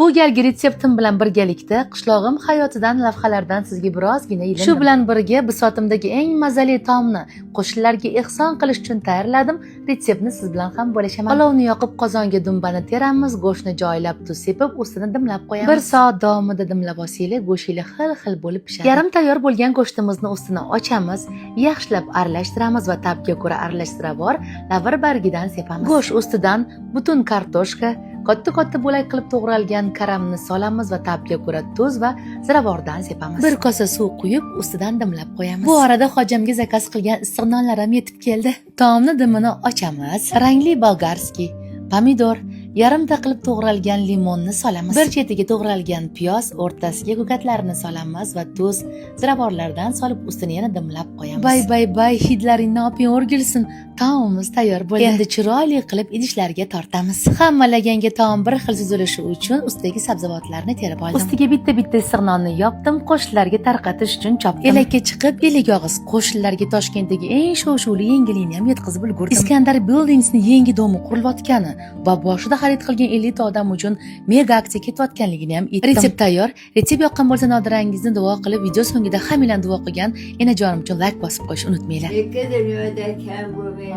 Bu galgi retseptim bilan birgalikda qishlog'im hayotidan lavhalardan sizga birozgina ilindim. Shu bilan birga bisotimdagi eng mazali taomni qo'shnilarga ehson qilish uchun tayyorladim. Retseptni siz bilan ham bo'lashaman. Olovni yoqib, qozonga dumbani teramiz, go'shtni joylab, tuz sepib, ustini dimlab qo'yamiz. Bir soat davomida dimlab olsanglar, go'shingiz xil-xil bo'lib pishadi. Yarim tayyor bo'lgan go'shtimizni ustini ochamiz, yaxshilab aralashtiramiz va ta'bga ko'ra aralashtiravor lavr bargidan sepamiz. Go'sht ustidan butun kartoshka, katta-katta bo'lak qilib to'g'ralgan karamni solamiz va ta'bga ko'ra tuz va ziravordan sepamiz. Bir kosa suv quyib, ustidan dimlab qo'yamiz. Bu orada hojamga заказ qilgan issiq nonlar ham yetib keldi. Taomni dimini ochamiz. Rangli болгарский pomidor, yarimta qilib to'g'ralgan limonni solamiz. Bir chetiga to'g'ralgan piyoz, o'rtasiga ko'katlarni solamiz va tuz, ziravorlardan solib, ustini yana dimlab qo'yamiz. Bay bay bay, hidlaringni oping o'rgilsin. Taomimiz tayyor bo'ldi. Endi chiroyli qilib idishlarga tortamiz. Hamma laganga taom bir xil suzilishi uchun ustidagi sabzavotlarni terib oldim. Ustiga bitta-bitta issiq nonni yopdim, qo'shnilarga tarqatish uchun chopdim. Elakka chiqib, 50 og'iz qo'shnilarga Toshkentdagi eng shov-shuvli yangilikni ham yetkazib ulgurdim. Iskandar Buildingsni yangi domi qurilayotgani va boshida xarid qilgan 50 ta odam uchun mega aksiya ketayotganligini ham aytdim. Retsept tayyor. Retsept yoqqan bo'lsa, nodirangizni duo qilib, video so'ngida hammanglarni duo qilgan enajonim uchun layk bosib qo'yishni unutmanglar. Ikki dunyoda kam bo'lmanglar.